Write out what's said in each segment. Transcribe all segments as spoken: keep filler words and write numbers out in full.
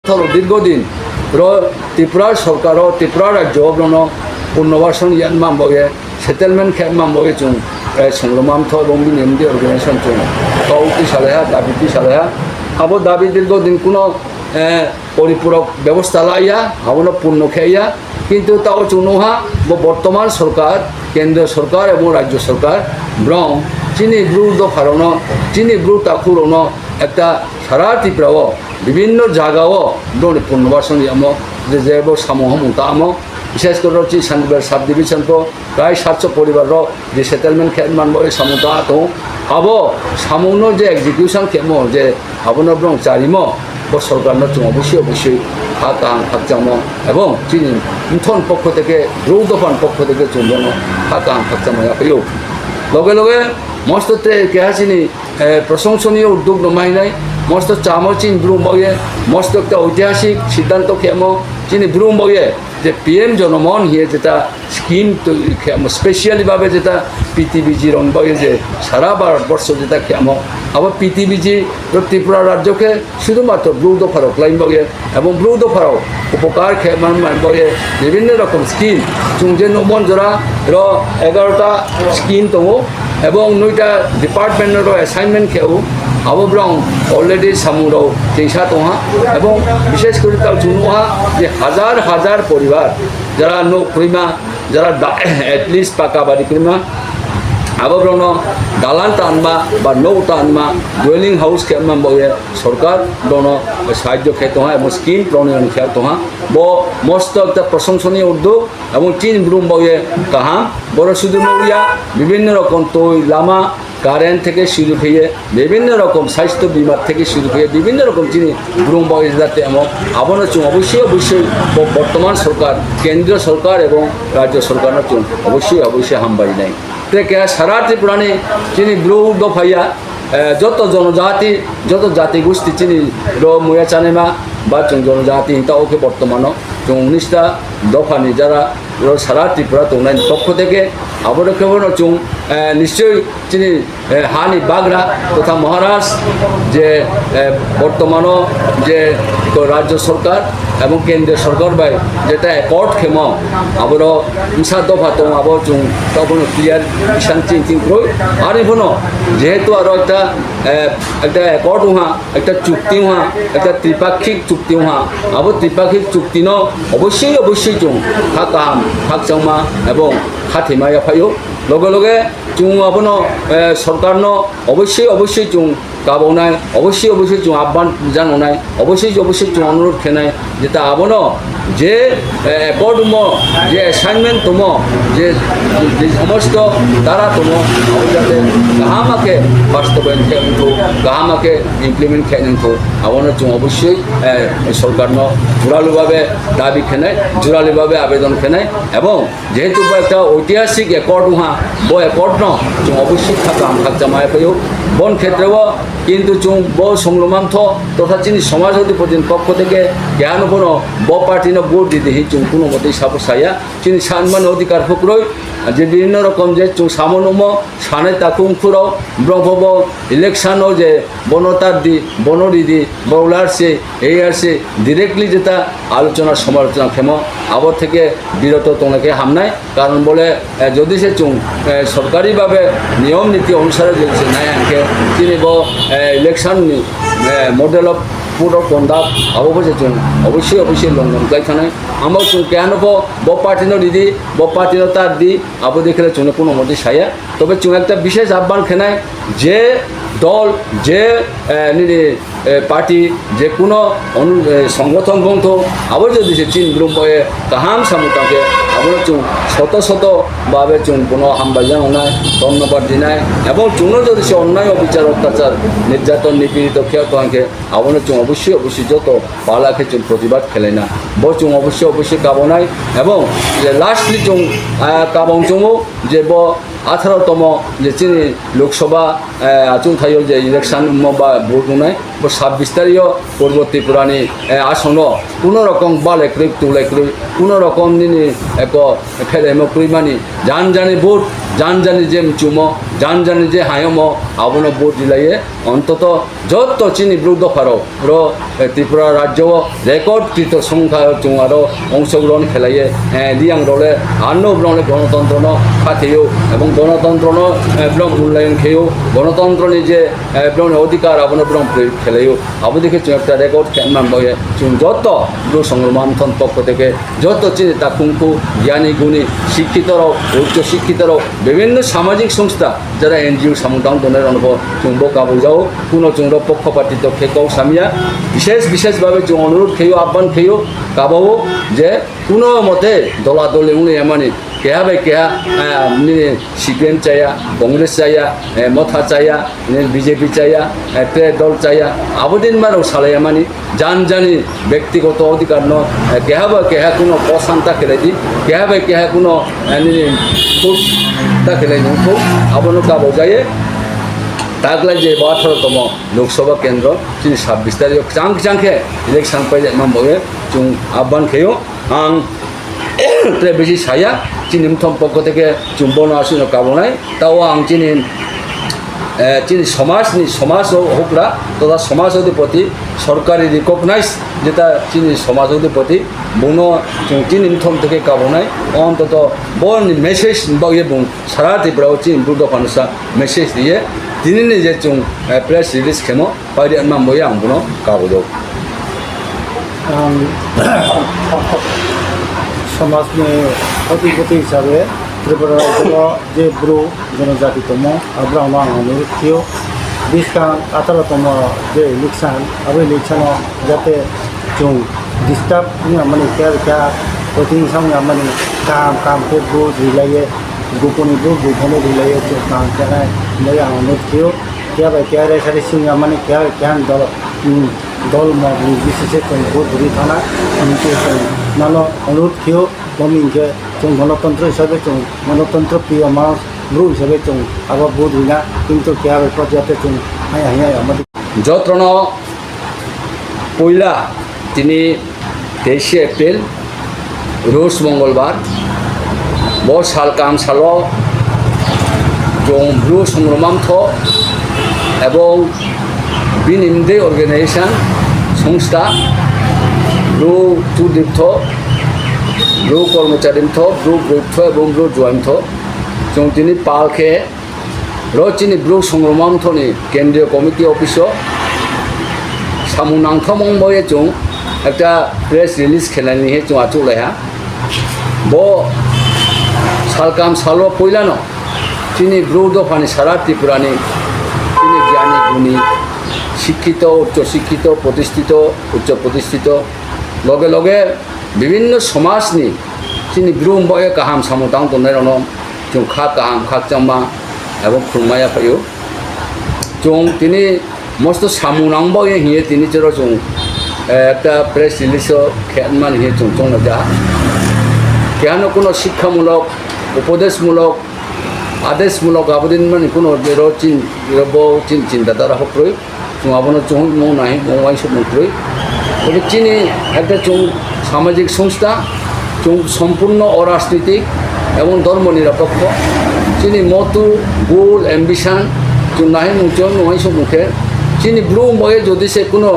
Thalo dirgo din ro Tripura sorkar o, Tripura rajyo o brao no punnobason ya man baoh ye, settlement khe man baoh ye chung, eh, Songromam Mthoh ebong bini M D organization chung kau ti salai ha, dabi ti salai ha. Abo dabi dirgo din kuno, eh, poripurok bebosta la ya, abo no punno khe ya. Kintu taoh chung nuh ha, bo bortoman sorkar, kendriyo sorkar ebong rajyo sorkar, brao chini Bru dopha rao no, chini Bru takhu rao no ekta sara Tripura o bibhinno zaga o brao ni punnobason yamo, je, je bo samung hamung tamo, bishesh kore chini Sandibar sub division pho prai satso poribar rao resettlement khe man bo samung ta tong. Abo samung no je execution khemo, je abo no brao charimo, bo sorkar no chung obosoi obosoi ha kaham khakchangmo ebong chini mthon pokho theke, Bru dopha ni pokho theke chung brao no ha kaham khakchangmo yaphai ou. Loge loge mosto te keha chini, eh, proshongsoniyo uddog no mai nai, mosto chamo chini Bru baoh ye, mosto ekta oitihasik siddhanto khemo chini Bru baoh ye, je P M Jonoman hing ye jeta scheme to khemo, specially babe jeta P T B G rao baoh ye je sara Bharat borso jeta khemo, abo P T B G ro Tripura rajyo khe শুধুমাত্র Bru dopha rao klái baoh ye, ebong Bru dopha rao upokar khe man man baoh ye, bibhinno rokom scheme, chung je nuhmon jora ro এগারোটা scheme tong ou, ebong noita department no ro assignment khe ou, abo brao already samung rao chingsa tong ha, ebong bishesh kore taoh chung nuh ha je হাজার হাজার পরিবার, যারা nouh kroima, যারা da-, at least পাকা বাড়ি kroima, abo brao no dalan tanma ba nouh tanma, dwelling house khe man baoh ye sorkar brao no সাহায্য khe tong ha, ebong scheme প্রণয়ন khe tong ha. Bo mosto ekta proshongsoniyo uddog, ebong chini Bru baoh ye kaham, boro শুধু nuh ya, bibhinno rokom toi, lama, current theke শুরু khe ye, bibhinno rokom স্বাস্থ্য বীমা theke শুরু khe ye, bibhinno rokom chini Bru baoh ye jeta temo, abo no chung obosoi obosoi bo bortoman sorkar, kendriyo sorkar ebong rajyo sorkar no chung obosoi obosoi hambai nai. Te keha sara Tripura ni chini Bru dopha ya, eh, joto jonojati, joto jati gusti chini ro muya chánaima, ba chung jonojati hing ta o khe bortoman o chung উনিশটা dopha ni যারা ro sara Tripura tongnai ni পক্ষ থেকে, abo ro khe bo no chung, eh, নিশ্চয়ই chini, eh, ha ni bagra totha Maharaj je, eh, bortoman o je to rajyo sorkar ebong kendriyo sorkar bai jeta accord khemo, abo ro bsa dopha tong, abo chung taoh pho no clear isan ching ching kroi. Are pho no যেহেতু aro ekta, eh, ekta accord ong ha, ekta চুক্তি ong ha, ekta ত্রিপাক্ষিক চুক্তি ong ha, abo ত্রিপাক্ষিক চুক্তি no obosoi obosoi chung ha kaham khakchangma ebong khathoima yaphai ou. Loge loge chung abo no, eh, sorkar no obosoi obosoi chung kabau nai, obosoi obosoi chung আহ্বান janao nai, obosoi obosoi chung অনুরোধ khe nai, jeta abo no je, eh, accord mo, je assignment tongmo, je, je সমস্ত ধারা tongmo, abo jate kaham khe বাস্তবায়ন khe ong thou, kaham khe implement khe ong thou, abo no chung obosoi, eh, sorkar no জোরালোভাবে দাবি khe nai, জোরালোভাবে আবেদন khe nai, ebong যেহেতু bo ekta ঐতিহাসিক accord ong ha, bo accord no chung obosoi kha kaham khakchangma yaphai ou. Bo ni ক্ষেত্রে o কিন্তু chung bo Songromam Mthoh totha chini সমাজ অধিপতি ni পক্ষ থেকে keha no pho no bo party no vote di di hing chung kuno motei sabo sa ya. Chini sanmani অধিকার pho kroi, je বিভিন্ন রকম je chung samo nuhmo, sanai takhu mkhu rao, brao pho bo election o je bo no tar di, bo no ri di, bo lar se, ei ar se, directly jeta আলোচনা সমালোচনা khemo, abo থেকে বিরত tongnai khe ham nai. কারণ bo le, eh, যদি se chung, eh, সরকারিভাবে নিয়ম নীতি অনুসারে যদি se nai hing khe, chini bo, eh, election ni, eh, model of code of conduct, abo bo se chung অবশ্যই অবশ্যই লঙ্ঘন khlai thanng nai. Abo chung keha no pho bo party no ri di, bo party no tar di, abo dei khe le chung no kuno motei sa ya. তবে chung একটা বিশেষ আহ্বান khe nai, je দল, je, eh, nini, eh, party, je kuno অনু-, eh, সংগঠন bung thou, abo যদি se chini Bru bo ye kaham samung tang khe, abo no chung শত শত ভাবে chung bo no hambai janao nai, ধন্যবাদ ri nai, এবং chung no যদি se অন্যায় অবিচার অত্যাচার নির্যাতন নিপীড়িত khe tong khe, abo no chung অবশ্যই অবশ্যই joto pala khe chung প্রতিবাদ khelai na. Bo chung অবশ্যই অবশ্যই kabau nai, এবং je lastly chung, ah, kabau choung ou, je bo আঠারোতম je chini Lok Sabha, eh, achouhthai yo je election mo ba vote ong nai, bo ছাব্বিশ তারিখ o Purbo Tripura ni, eh, আসন o কোনো রকম bale kroi, tulai kroi, কোনো রকম nini eko phelaimo kroimani, jan jani vote, jan jani je mchumo, jan jani je hayamo, abono vote rilai ye, অন্তত joto chini Bru dopha rao ro, Tripura rajyo wo record krito সংখ্যা chung aro অংশগ্রহণ khelai ye, Reang rao le ano brao le গণতন্ত্র no khathoi ou, এবং গণতন্ত্র no brao মূল্যায়ন khe ou, গণতন্ত্র ni je brao ni অধিকার abono brao প্রয়োগ khelai ou. Abo dei khe chung একটা record khe man bo ye chung joto Bru Songrongma Mtho ni পক্ষ থেকে joto chini takhungkhu, জ্ঞানী গুণী, শিক্ষিত rao, উচ্চ শিক্ষিত rao, বিভিন্ন সামাজিক সংস্থা, যারা NGO samung tang tongnai rao no pho chung bo kabo jao, kuno chung ro পক্ষপাতিত্ব khe kau samya, বিশেষ বিশেষ ভাবে chung অনুরোধ khe ou, আহ্বান khe ou, kabo ou, je কোনো মতে দলাদলি ong le yamani, keha bai keha, nini CPM chaya, Congress chaya, Motha chaya, nini BJP chaya, tre দল chaya, abo dei ma rao salai yamani, jan jani ব্যক্তিগত অধিকার no, keha bai keha কোনো কসান ta khelai di, keha bai keha কোনো nini force ta khelai nung thou, abono kabo ja ye, taklai je bo আঠারো তম লোকসভা কেন্দ্র, chini ছাব্বিশ তারিখ kchang kchang khe election pai je man bo ye chung আহ্বান khe ou. Ang tre besi saya, chini Mtho ni পক্ষ থেকে chung bo no asuh no kabo nai, tao ang chini সমাজ ni, সমাজ o houhgra, তথা সমাজ অধিপতি, সরকারি recognize, যেটা chini সমাজ অধিপতি, bung no chung chini Mtho ni থেকে kabo nai, অন্তত bo ni message ni baoh ye bung সারা Tripura wo chini Bru dopha no sa message ri ye, tini ni je chung press release khemo, pai ri man bo ye ang bung no kabo ou. সমাজ ni অধিপতি হিসাবে ত্রিপুরা রাজ্য wo je Bru জনজাতি tongmo, abrao no ang অনুরোধ khe ou, buskang আঠারো তম je election, abo election wo যাতে chung disturb ong ya mani, keha bai keha ক্ষতি ong ya mani, kaham kaham khe vote rilai ye, গোপনে vote, গোপনে rilai ye chung kaham khe nai, himba ang অনুরোধ khe ou, keha bai keha rai sari sing ya mani, keha bai keha dol, dol mol ni bisi se chung vote ri thanng na, hing khe chung nano অনুরোধ khe ou, bo hing khe chung গণতন্ত্র হিসাবে chung গণতন্ত্র প্রিয় মানুষ, Bru হিসাবে chung abo vote ri na, কিন্তু keha bai pho যাতে chung haya haya ya mani. Joto no poila tini তেইশে এপ্রিল, রোজ মঙ্গলবার, bo sal kaham sal wo chung Bru Songrongma Mtho এবং bini mdei organization, সংস্থা, Bru Chudri Mtho, Bru Kormochari Mtho, Bru Broi Mtho এবং Bru Juai Mtho, chung tini pal khe ro chini Bru Songrongma Mtho ni কেন্দ্রীয় committee office wo samung nangthaomo ong bo ye chung একটা press release khe nai ni hing ye chung achouhlai ha. Bo sal kaham sal wo poila no chini Bru dopha ni সারা Tripura ni chini জ্ঞানী গুণী, শিক্ষিত, উচ্চ শিক্ষিত, প্রতিষ্ঠিত, উচ্চ প্রতিষ্ঠিত, লগে লগে বিভিন্ন সমাজ ni chini Bru ni baoh ye kaham samung tang tongnai rao no chung kha kaham khakchangma এবং khrungma yaphai ou. Chung tini mosto samung nang baoh ye hing ye tini choro chung একটা press release wo khe man hing ye chung chounglai ja ha. Keha no কোনো শিক্ষামূলক, উপদেশমূলক, আদেশমূলক abo dei mani কোনো ro chini, ro bo chini চিন্তাধারা pho kroi. Chung abo no chung mung nai, mung uaingsouhmung kroi. Tei chini একটা chung সামাজিক সংস্থা, chung সম্পূর্ণ অরাজনৈতিক এবং ধর্ম নিরপেক্ষ. Chini মত, goal, ambition, chung nai mung chung uaingsouhmung khe, chini Bru ni baoh ye যদি se কোনো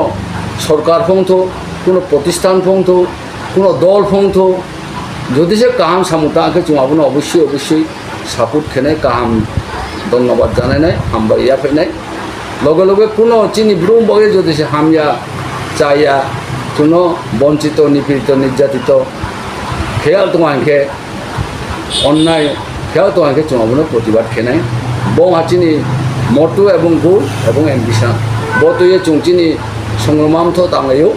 সরকার pho ong thou, কোনো প্রতিষ্ঠান pho ong thou, কোনো দল pho ong thou, যদি se kaham samung tang khe chung abo no অবশ্যই অবশ্যই support khe nai, kaham ধন্যবাদ জানাই nai, hambai yaphai nai. লগে লগে কোনো chini Bru ni baoh ye যদি se hamya, chaya, chung no বঞ্চিত, নিপীড়িত, নির্যাতিত khe ya tong hing khe, অন্যায় khe ya tong hing khe chung abo no প্রতিবাদ khe nai. Bo ha chini মত এবং goal এবং ambition. Bo tui ye chung chini Songrongma Mtho tanglai ou,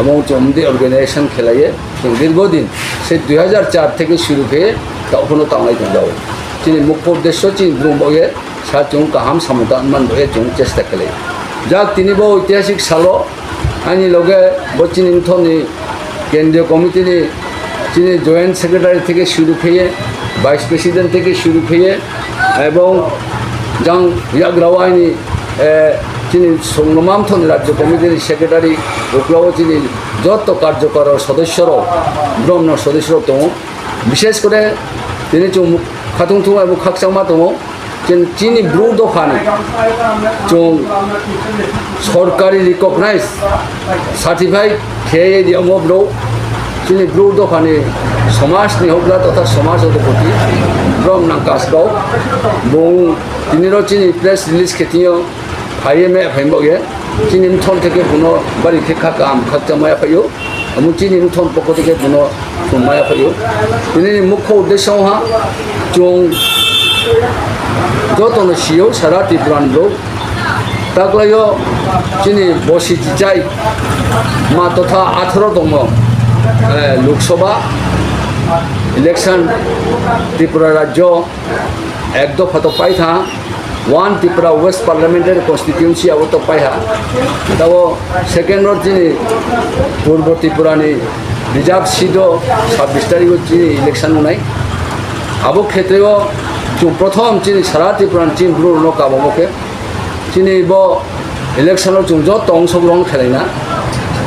এবং chung mdei organization khelai ye, chung দীর্ঘদিন, সেই দুই হাজার চার থেকে শুরু khe, taoh pho no tanglai tong jao. Chini মুখ্য উদ্দেশ্য chini Bru ni baoh ye, sa chung kaham samung tang man bo ye chung চেষ্টা khelai ou. Jak tini bo ঐতিহাসিক sal wo, aini loge bo chini Mtho ni কেন্দ্রীয় committee ni chini joint secretary থেকে শুরু khe ye, vice president থেকে শুরু khe ye, এবং jang yagra wo aini, eh, Chini Songromamtho ni Rajyo Committee ni Secretary, uklau chini joto karjokar sodosyo rao, bromno sodosyo rao tong ou. Bishesh kore tini chung khatung thung abo khakchangma tong ou. Chini, chini Bru dopha ni chung sorkari recognize, certified khe ye di amo brouh. Chini Bru dopha ni somaj ni houhgra totha somaj odhipoti brom nang kasbao. Bung tini ro chini press release khe thing yo phai ye mai ya phai bo ye, chini mthon theke bung no bari khe kha kaham khakchangma ya phai ou. Amo chini mthon pokho theke bung no chung mai ya phai ou. Tini ni mukho uddesyo ha, chung joto no si ou, sara Tripura ni brouh. Taklai yo chini bosi chichai ma totha atharo tongmo, eh, Lok Sabha election Tripura rajyo ek dopha to pai tha, One Tripura West Parliamentary Constituency abo to pai ha. Tao second ro chini Purbo Tripura ni reserve seat o sabbish tarik o chini election ong nai. Abo khetre o chung prothom chini sara Tripura ni chini Bru rao no kabamo khe, chini bo election o chung joto ongsogrohon khelai na,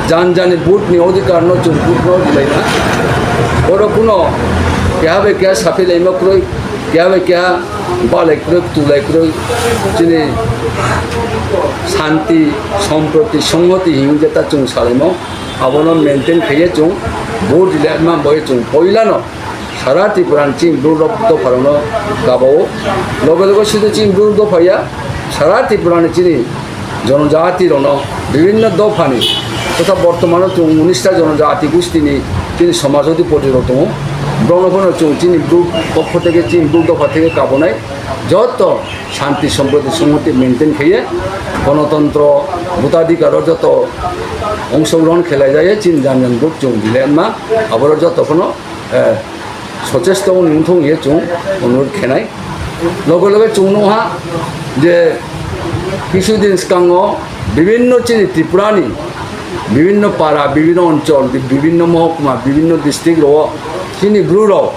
jan jani vote ni odhikar no chung vote no rilai na. Boro kuno keha bai keha saphilaimo kroi, keha bai keha balai kroi, ktulai kroi, chini santi, somproti, songhoti hing jeta chung salaimo, abo no maintain khe ye chung vote rilai ma bo ye chung poila no sara Tripura ni chini Bru dopha rao no kaba ou. Loge loge sudu chini Bru dopha ya, sara Tripura ni chini jonojati rao no bibhinno dopha ni, totha bortoman o chung unis ta jonojati gusti ni chini somaj odhipoti rao tong ou. Brao no pho no chung chini Bru pokho theke, chini Bru dopha theke kabo nai, joto santi, somproti, songhoti maintain khe ye, gonotontro, bhotadhikar o joto ongsogrohon khelai ja ye chini jan jan vote chung rilai ma, aboro joto pho no sochesto ong ni ongthung ye chung onurod khe nai. Loge loge chung nuh ha je, kisu din skang o bibhinno chini Tripura ni bibhinno para, bibhinno onchol, bibhinno mohokuma, bibhinno district rao o chini Bru rao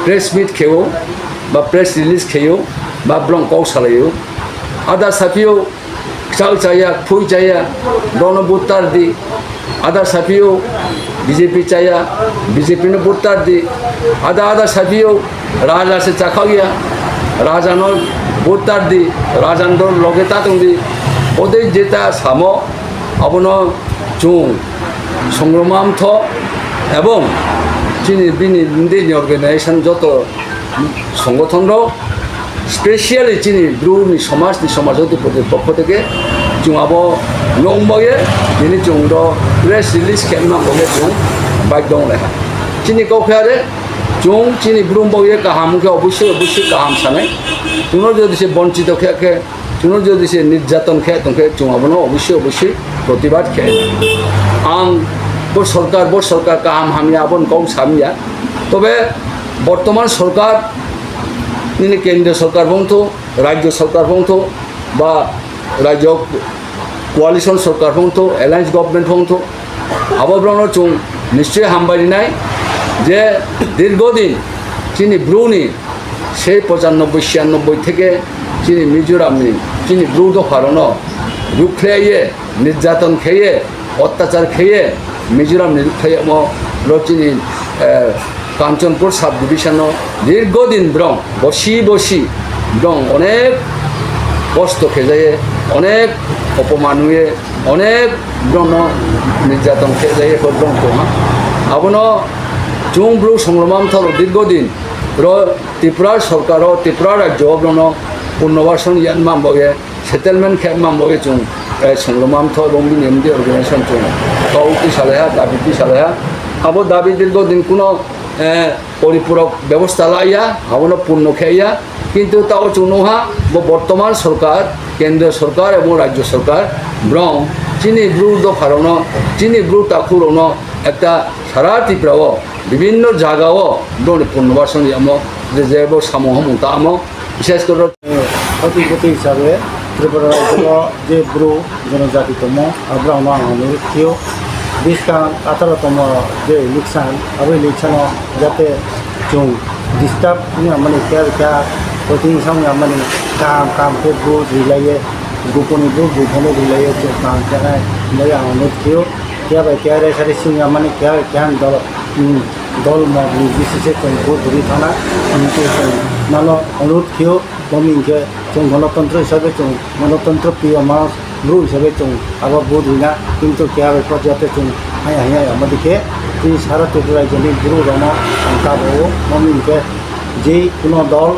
press meet khe ou, ba press release khe ou, ba brao kau salai ou. Ada saphi ou, kchal chaya, kphui chaya, brao no vote tar di. Ada saphi ou, B J P chaya, B J P no vote tar di. Ada, ada saphi ou, raja se chakhaoh ya, raja no vote tar di, raja no loge ta tong di. Bodei jeta samo, abo no chung Songromam Mthoh ebong chini bini bini organisation joto songothon rao, specially chini Bru ni somaj ni somaj odhipoti pokho theke chung abo no ong bao ye, tini chung ro press release khe ma bao ye chung baidong nai ha. Chini kau khe are, chung chini Bru ong bao ye kaham ong khe obosoi obosoi kaham sa nai. Chung no jodi se bonchito khe khe, chung no jodi se nirjaton khe tong khe, chung abo no obosoi obosoi protibad khe. Ang bo sorkar, bo sorkar kaham hamya, abo ni kau sa mi ya. Tobe bortoman sorkar, nini kendriyo sorkar pho ongthou, rajyo sorkar pho ongthou, ba rajyo coalition sorkar pho ongthou, alliance government pho ongthou, abo brao no chung nischoi hambai ri nai je dirgho din chini Bru ni sei pochanobboi, sianobboi theke chini Mizoram ni chini Bru dopha rao no ruhkhlai ye, nirjaton khe ye, ottachar khe ye, Mizoram ni ruhkhlai yagmo ro chini Kanchanpur sub division no dirgho din brao bosi bosi brao onek kosto khe ja ye, onek opoman ye, onek brao no nirjaton khe ja ye brao tong ha. Abo no chung Bru Songromam Mthoh rao dirgho din ro Tripura sorkar o, Tripura rajyo o brao no punnobason ya ma bao ye, settlement khe ma bao ye chung Songromam Mthoh ebong bini M D organisation chung kau tuisalai ha, dabi tuisalai ha. Abo dabi dirgho din kuno poripurok bebosta la ya, abo no punno khe ya. Kintu taoh chung nuh ha, bo bortoman sorkar, kendriyo sorkar ebong rajyo sorkar, brao chini Bru dopha rao no, chini Bru takhu rao no ekta sara Tripura o bibhinno zaga o brao ni punnobason yamo je jebo samung hamung tamo, bises kore oti poti hisabe Tripura rajyo o je Bru jonojati tongmo, abo brao no ang onurodh khe ou, buskang atharo tongmo je election, abo election o jate chung disturb ong ya mani, keha keha voting song ya mani, kaham kaham khe vote rilai ye, Goponi vote ri thano rilai ye chung kaham khe nai, bai ang onurodh khe ou, keha bai keha resa resi ong ya mani, keha bai keha dol, dol mot ni bisese chung vote ri thana, hing khe chung nano onurodh khe ou, bo hing khe chung gonotontro hisabe chung, gonotontro priyo manush, brouh hisabe chung abo vote ri na, kintu keha bai pho jate chung haya haya amo dei khe, chini sara Tripura rajyo ni brouh rao no ang kabo ou, bo hing khe, je kuno dol,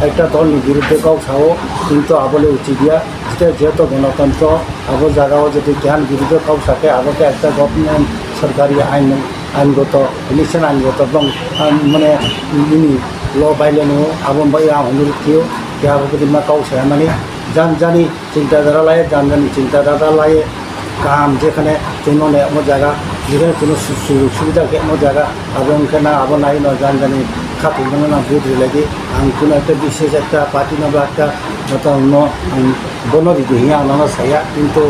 ekta dol ni birudde kau sa ou, kintu abo le uchit ya, jete jehetu gonotontro, abo zaga wo jodi keha ni birudde kau sa khe, abo khe ekta government sorkari ain, aingoto, election aingoto, bang, mane, nini law violate ong ou, abo bai ang onurodh khe ou, keha abo khe ma kau sa ya mani, jan jani chinta dhara lai ye, jan jani chinta dhara lai ye, kaham jekhane chung no nai amo zaga, jekhane chung no su-, sujog subida khe amo zaga, abo ong khe na abo nai no jan jani khathoi no na vote rilai di, ang kuno ekta bishes ekta party no ba ekta, joto no ang bono ri di hing ye ang nono sa ya, kintu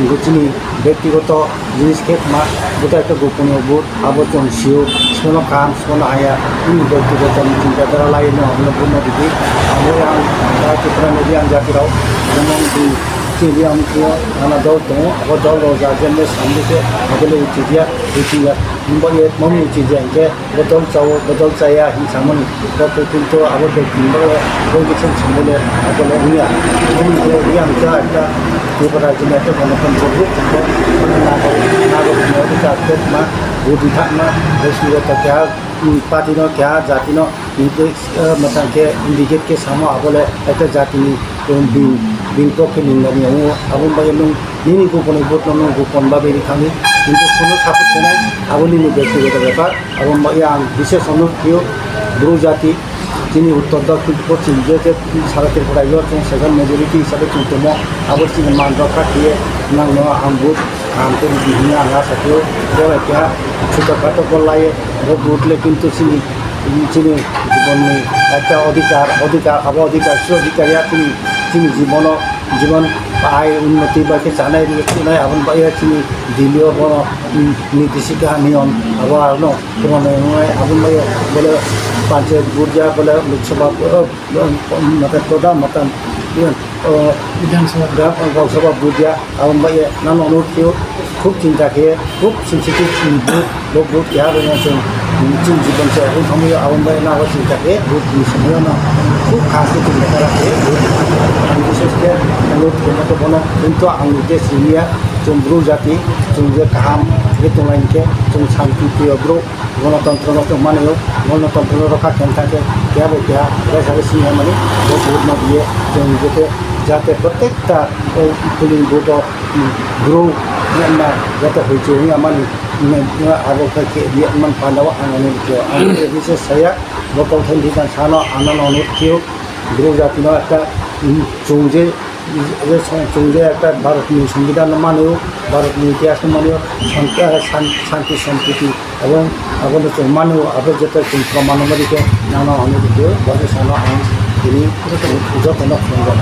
bo chini bektigoto jinis khe ma, bo to ekta goponiyo vote, abo chung si ou, sbo no kaham, sbo no haya, chini bektigoto ni chinta dhara lai ye no abo no vote no ri di, abo ang, Tripura ni Reang jati rao, jemon di, chini Reang ni thing yo nana dol tong ou, abo dol rao ja jemne samdi khe, abo le uchit ya, uchit ya, himba ye mami uchit ya hing khe, bodol chá ou, bodol chá ya hing samo ni, bo khe kintu abo khe himba ye, bo khe chung samo le, abo le ong ya. Abo ni khe Reang khe ekta, Tripura rajyo ni ekta gonotontro vote, bo, mane nago, nago ni odhikar khe ma, vote ri thama, bo si ya ta keha, party no, keha jati no, hing khe, matang khe indicate khe samo abo le ekta jati ni, bini, bini pokhe ni nani ong ou, abo bai ye nung nini goponi vote no nung gopon ba beri thang di, kintu sbo no support khe nai, abo nini bektigoto bepar, abo bai ye ang bishes onurodh khe ou, brouh jati, chini uttor dokhin poschim je je sara Tripura yo chung second majority hisabe chung tongmo, abo chini man rokha khe ye nang no ang vote kaham khe ri di hing ye ang asa khe ou, je bai keha chuto khato bo lai ye, bo vote le kintu chini, chini jibon ni ekta odhikar, odhikar, abo odhikar, se odhikar ya chini, chini jibon no, jibon ai unnoti bai khe chanai ri ye thunai, abo ni bai ye chini Delhi yo bono, niti sikha niyom, abo aro no, tongmo nai, abo ni bai ye, bole panchayat vote ya, bole Lok Sabha, mata toda, mata, Lok Sabha vote ya, abo ni bai ye nano onurodh khe ou, khub chinta khe, khub sensitive ni vote, bo vote keha bai no chung, chini jibon se ong thangmai ou, abo ni bai ye nano chinta khe vote ni somoi yo no, khub kaham khe chinta khe vote, ang bishes khe onurodh khe ma khe bono, kintu ang ni je sini ya, chung brouh jati, chung je kaham khe tonglai hing khe, chung santi priyo brouh, gonotontro no chung mani ou, gonotontro no rokha khe thanng khe, keha bai keha, raisa bai sini ya mani, bo vote no ri ye, chung je khe, jate prottekta, polling booth wo, brouh, nangma, jate hoichu ong ya mani, abo khe khe ri ya man panda wo ang onurodh khe ou. Ang khe bishes sa ya, bo kauthai ni thing sa no ang nano onurodh khe ou, brouh jati no ekta, chung je, chung je ekta Bharat ni songbidhan no mani ou, Bharat ni itihas no mani ou, santi, santi, sompriti, abo, abo no chung mani ou, abo jete chung proman no mari khe nang no onurodh khe ou, bo je sa no ang tini joto no khulumjak.